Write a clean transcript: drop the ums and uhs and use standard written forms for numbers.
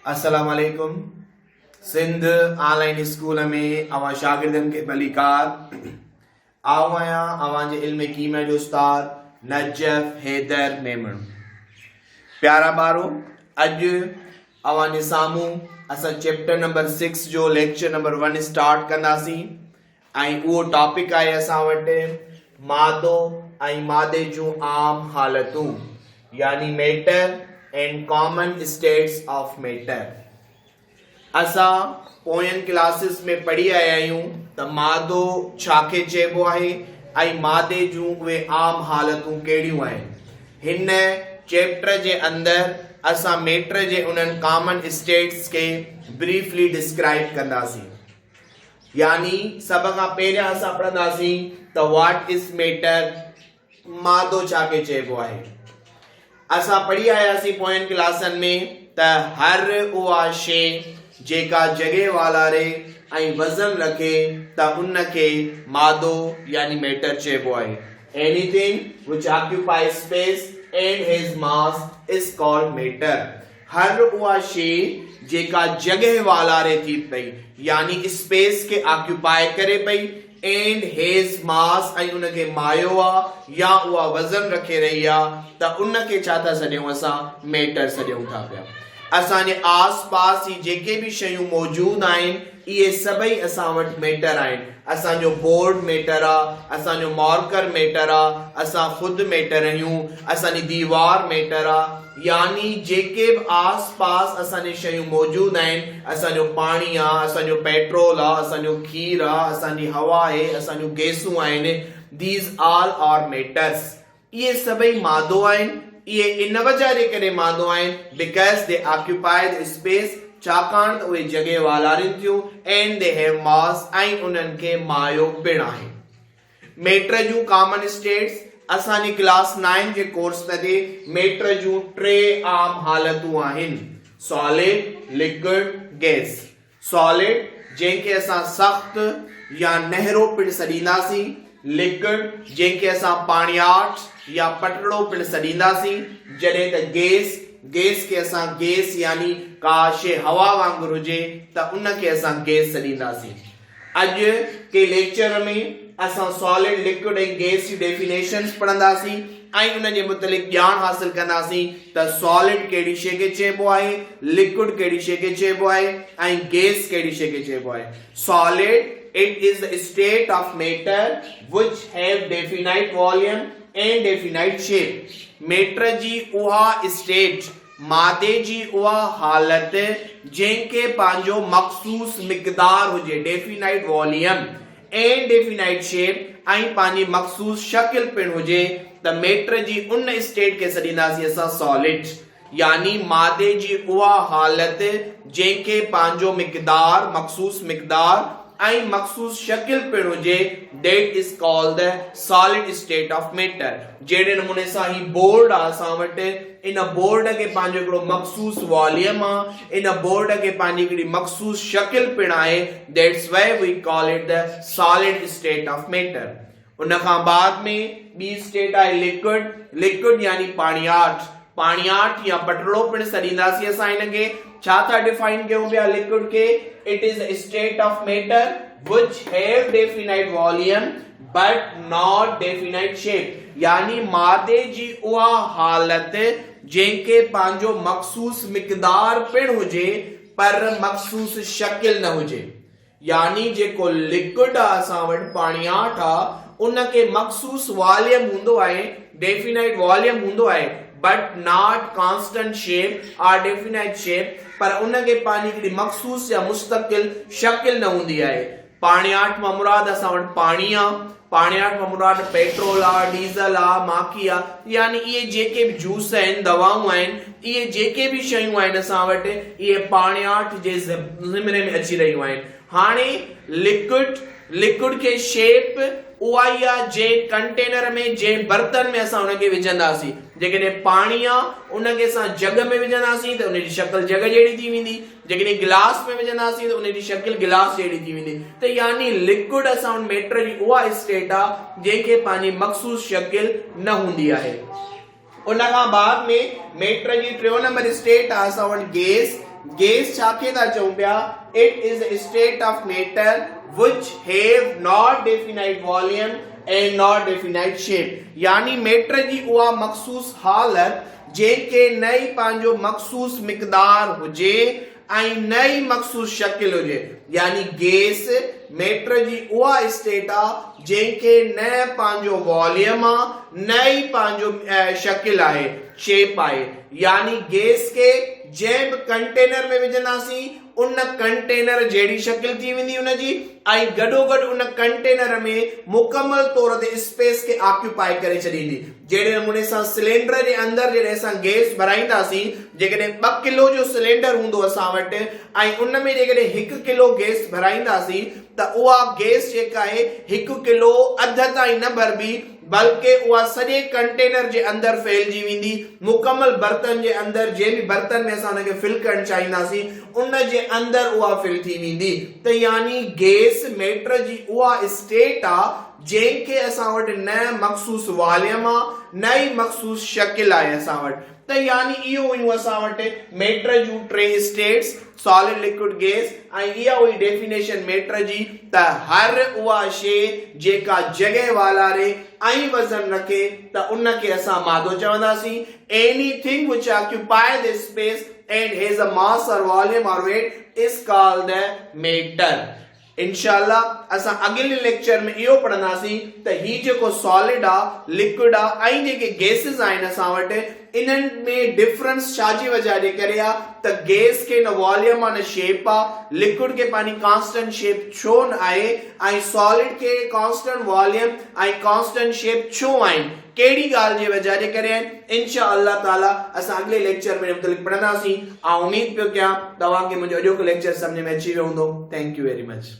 السلام عليڪم Sindh on line school ۾ اوهان شاگردن کي ڀليڪار آئون آهيان اوهان جي علم ڪيميا جو استاد نجف حيدر ميمڻ پيارا ٻارو اڄ اوهان جي سامهون اسان چيپٽر نمبر 6 جو ليڪچر نمبر 1 اسٽارٽ ڪنداسين ۽ اهو ٽاپڪ آهي اسان وٽ مادو ۽ مادي جون عام حالتون يعني matter and common states of matter. اسان پوين ڪلاسز ۾ پڙهي آيا آهيون ته مادو ڇا کي چئبو آهي ۽ مادي جون اهي عام حالتون ڪهڙيون آهن. هن چيپٽر جي اندر اسان ميٽر جي انهن ڪامن اسٽيٽس کي بريفلي ڊسڪرائيب ڪنداسين. يعني سڀ کان پهريان اسان پڙهنداسين ته what is matter مادو ڇا کي چئبو آهي. اسان پڙهي آياسين پوين ڪلاسن ۾ ته هر اها شيء جيڪا جڳهه والاري ۽ وزن رکي ته ان کي مادو يعني ميٽر چئبو آهي. Anything which occupies space and has mass is called matter. هر اها شيء جيڪا جڳهه والاري ٿي پئي يعني اسپيس کي آڪيوپائي ڪري پئي اينڊ هيز ماس ۽ ان کي مايو آ يا اها وزن رکي رهي آ ته ان کي ڇا ٿا سڏيون اسان ميٽر سڏيون ٿا پيا. اسان جي آس پاس هي جيڪي به شيون موجود آهن اهي سڀئي اسان وٽ ميٽر آهن. اسان جو بورڊ ميٽر آ، اسان جو مارڪر ميٽر آ، اسان خود ميٽر آهيون، اسان جي ديوار ميٽر آ، يعني جيڪي به آس پاس اسان جي شيون موجود آهن، اسان جو پاڻي آ، اسان جو پيٽرول آ، اسان جو کير آ، اسان جي هوا آهي، اسان جون گيسون آهن، These all are matters. اهي سڀئي مادو آهن، اهي ان وجه جي ڪري مادو آهن because they occupy the space ڇاڪاڻ ته اهي جڳهه والارين ٿيون and they have mass ۽ انهن کي مايو پڻ آهي. ميٽر جون ڪامن اسٽيٽس، اسان جي ڪلاس نائن جي ڪورس تحت ميٽر جون ٽي عام حالتون آهن، سالڊ، لڪوئڊ، گيس. سالڊ، جنهن کي اسان سخت يا نهرو پڻ سڏينداسين، لڪوئڊ، جنهن کي اسان پاڻياٺ يا پٽڙو پڻ سڏينداسين، جڏهن ته گيس، گيس کي اسان گيس يعني ڪا شيء هوا وانگر هجي ته ان کي اسان گيس سڏينداسين. اڄ ڪي ليڪچر ۾ اسان سالڊ، لڪوئڊ ۽ گيس جي ڊيفينيشنز پڙهنداسين ۽ انهن جي متعلق ڄاڻ حاصل ڪنداسين ته سالڊ ڪهڙي شيء کي چئبو آهي، لڪوئڊ ڪهڙي شيء کي چئبو آهي ۽ گيس ڪهڙي شيء کي چئبو آهي. Solid, It is the state of matter which have definite volume and definite shape. Matter جي اها اسٽيٽ مادي جي اها حالت جنهن کي پنهنجو مخصوص مقدار هجي، Definite Volume and Definite Shape، ۽ پنهنجي مخصوص شڪل پڻ هجي ته ميٽر جي ان اسٽيٽ کي سڏينداسين اسان سالڊ يعني مادي جي اها حالت جنهن کي پنهنجو مقدار، مخصوص مقدار، ۽ مخصوص شڪل پڻ هجي، That is called the solid state of matter. جهڙي نموني سان هي بورڊ آ اسان وٽ، ان بورڊ کي پنهنجو هڪڙو مخصوص واليم آ، ان بورڊ کي پنهنجي هڪڙي مخصوص شڪل پڻ آهي، That's why we call it the solid state of matter. ان کان بعد ۾ ٻي اسٽيٽ آهي لڪوئڊ، لڪوئڊ يعني پاڻياٺ، پاڻياٺ يا پٽڙو پڻ سڏينداسين اسان هن کي. ڇا ٿا ڊفائن ڪيون پيا لڪوئڊ کي؟ It is a state of matter which have definite volume but not definite shape يعني مادي جي اها حالت جنهن کي پنهنجو مخصوص مقدار پڻ هجي پر مخصوص شڪل نه هجي. يعني جيڪو لڪوئڊ آ اسان وٽ پاڻياٺ آ ان کي مخصوص واليم هوندو آهي ڊيفينائيٽ واليم هوندو آهي but not constant shape or definite shape پر ان کي پنهنجي هڪڙي مخصوص يا مستقل شڪل نه هوندي آهي پاڻياٺ مان مراد اسان وٽ پاڻي آ پاڻياٺ مان مراد پيٽرول آ ڊيزل آ ماکي آ يعني اهي جيڪي به جوس آهن دوائون آهن اهي جيڪي به شيون آهن اسان وٽ اهي پاڻياٺ جي زمري ۾ اچي رهيون آهن هاڻي لڪوڊ لڪوڊ کي شيپ اها ئي آ جنهن ڪنٽينر ۾ جنهن برتن ۾ اسان ان کي وجهنداسين جيڪڏهن پاڻي آ ان کي اسان جڳ ۾ وجهنداسين ته ان جي شڪل جڳ جهڙي ٿي ويندي جيڪڏهن گلاس ۾ وجهنداسين ته ان جي شڪل گلاس جهڙي ٿي ويندي ته يعني لڪوڊ اسان وٽ ميٽر جي اها اسٽيٽ آ جنهن کي پنهنجي مخصوص شڪل نه هوندي آهي. ان کان بعد ۾ ميٽر جي ٽيون نمبر اسٽيٽ آ اسان وٽ گيس. گيس ڇا کي ٿا چئون پيا؟ It is a state of matter which have not definite volume and not definite shape يعني ميٽر جي اها مخصوص حالت جنهن کي نه ئي پنهنجو مخصوص مقدار هجي ۽ نه ئي مخصوص شڪل هجي يعني گيس ميٽر جي اها اسٽيٽ آ جنهن کي نه پنهنجو واليم آ نه ئي پنهنجو شڪل آهي شيپ آهي يعني گيس کي جنهن به ڪنٽينر ۾ وجهنداسين ان ڪنٽينر جهڙي شڪل ٿي ويندي ان جي ۽ گڏوگڏ ان ڪنٽينر ۾ مڪمل طور تي اسپيس کي آڪيوپائي ڪري ڇڏيندي. جهڙي نموني سان سلينڊر جي اندر جڏهن اسان گئس ڀرائينداسين جيڪڏهن ٻه ڪلو جو سلينڊر هوندو اسان وٽ ۽ ان ۾ جيڪڏهن هڪ ڪلو گئس ڀرائينداسين ته اها گئس جيڪا آهي هڪ ڪلو اڌ تائين نه ڀربي بلڪه اها سڄي ڪنٽينر جي اندر ڦهلجي ويندي، مڪمل برتن جي اندر جنهن به برتن ۾ اسان ان کي فل ڪرڻ چاهينداسين ان جي اندر اها فل ٿي ويندي ته يعني گيس ميٽر جي اها اسٽيٽ آ جنهن کي اسان وٽ نه مخصوص واليم آ نه ئي مخصوص شڪل آهي اسان وٽ ته يعني اهو هيون اسان وٽ ميٽر جون ٽي اسٽيٽس سالڊ لڪوڊ گيس ۽ اها هئي ڊيفينيشن ميٽر جي ته هر اها شيء جيڪا جڳهه والاري ۽ وزن رکي ته ان کي اسان مادو چونداسين anything which occupy the space and has a mass or volume or weight is called matter. انشاء الله اسان اڳلي ليڪچر ۾ اهو پڙهنداسين ته هي جيڪو سالڊ آ، لڪوڊ آ ۽ جيڪي گيسز آهن اسان وٽ انهن ۾ ڊفرنس ڇا جي وجه جي ڪري آ ته گيس کي نه واليوم آ نه شيپ آ، لڪوڊ کي پنهنجي ڪانسٽنٽ شيپ ڇو نه آهي ۽ سالڊ کي ڪانسٽنٽ واليوم ۽ ڪانسٽنٽ شيپ ڇو آهن. ڪهڙي ڳالهه جي وجهه جي ڪري آهن انشاء الله تعالي اسان اڳلي ليڪچر ۾ ان متعلق پڙهنداسين آئون اميد پيو ڪيان توهان کي منهنجو اڄوڪو ليڪچر سمجهه ۾ اچي ويو هوندو thank you very much.